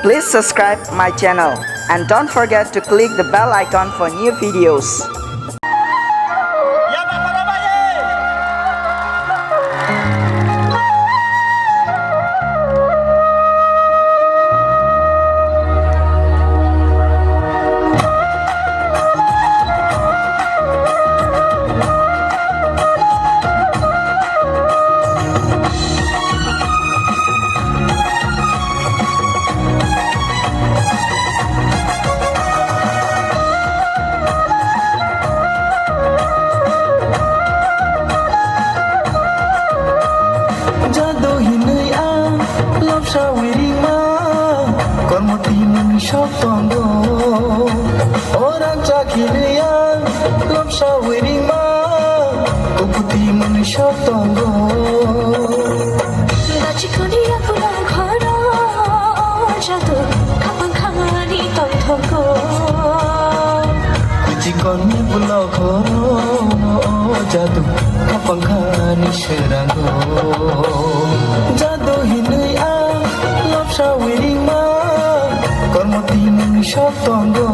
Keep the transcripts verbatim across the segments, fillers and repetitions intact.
Please subscribe my channel and don't forget to click the bell icon for new videos. Jadu hinui ang lobsawi ringma, kormo twi mung sok tongo. O rangchak hinui ang lobsawi ringma, kukuti mung sok tongo. Dachikoni yakulo khoro, jadu khapang khani tongthokgo. Kuchikoni bulo khoro, jadu khapang khani serango. Jadu hinui ang lobsawi ringma, kormo twi mung sok tongo.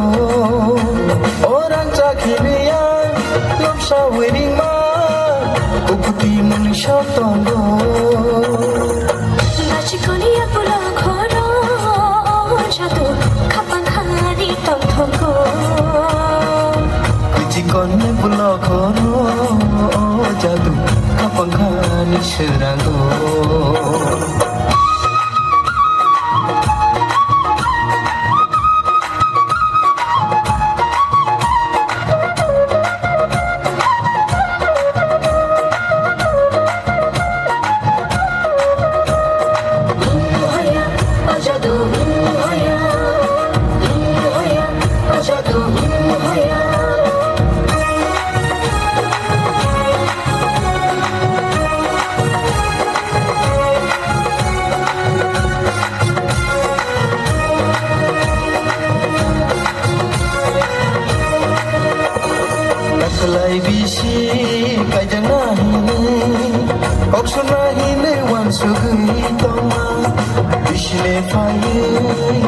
O rangchak hinui ang lobsawi ringma, kukuti mung sok tongo. Dachikoni yakulo khoro, jadu khapang khani tongthokgo. Kuchikoni bulo khoro, jadu khapang khani serango. Taklai bisi kaijak na hinui, kok suna hinui wansugui tongma. Bisi le phaiui,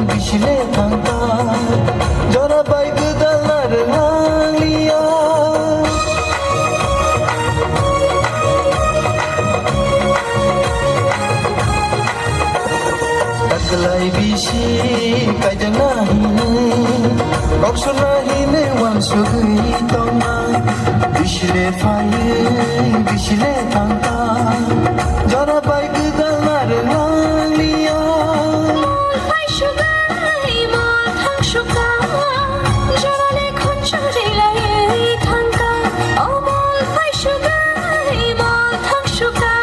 bisi le thangkha, jora bai gwdal na rwngmang liya. Taklai bisi kaijak na hinui, kok suna hinui wansugui tongma. Bisi le phaiui, bisi le thangkha, jora bai gwdal na rwngmang liya. Mol phai sugai, mol thang suka, jora le khonchari lai thangkha. O mol phai sugai, mol thang suka,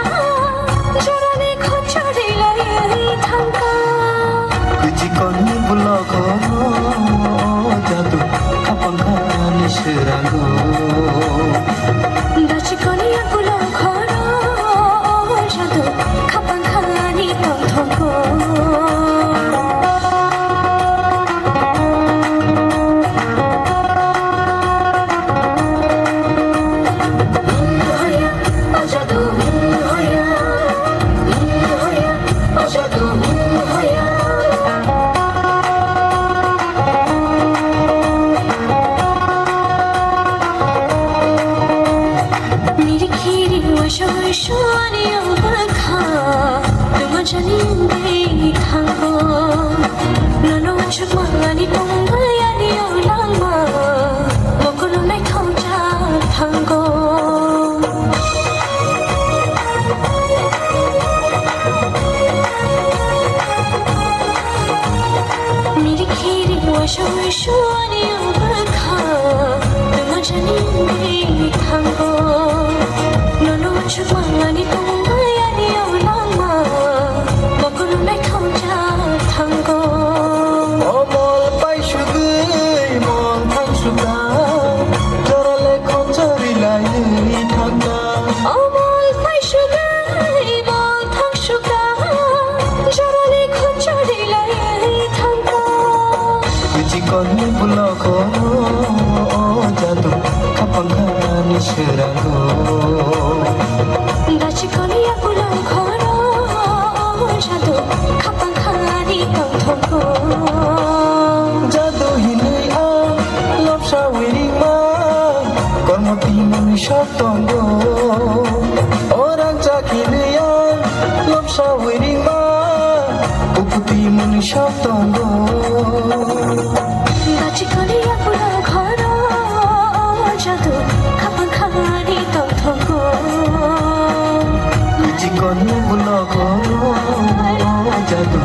jora le khonchari lai thangkha. Kuchikoni bulo khoro, jadu khapang khani serango. Dachikoni yakulo khoro, jadu khapang khani tongthokgo. Miri khiri wasoi suani obakha, tuma jani dei thango. Nono chukmani tongbai ani olangma, mokolo naithok jak thango. Miri khiri wasoi suani obakha, tuma jani dei thango. Nono chukmani tongbai ani olangma, mokolo naithok jak thango. O mol phai sugui mol thang suka, jora le khonchari lai thangkha. O mol phai sugui mol thang suka, jora le khonchari lai thangkha. Kuchikoni bulo khoro, jadu khapang khani serango. Dachikoni yakulo khoro, jadu khapang khani tongthokgo. Sok tongo, orang cakilian, lopsa wiringma, kuputi muni sok tongo. Bachikoni yapulo ghoro, jadu khapang khani tongthongo. Bachikoni bulo ghoro, jadu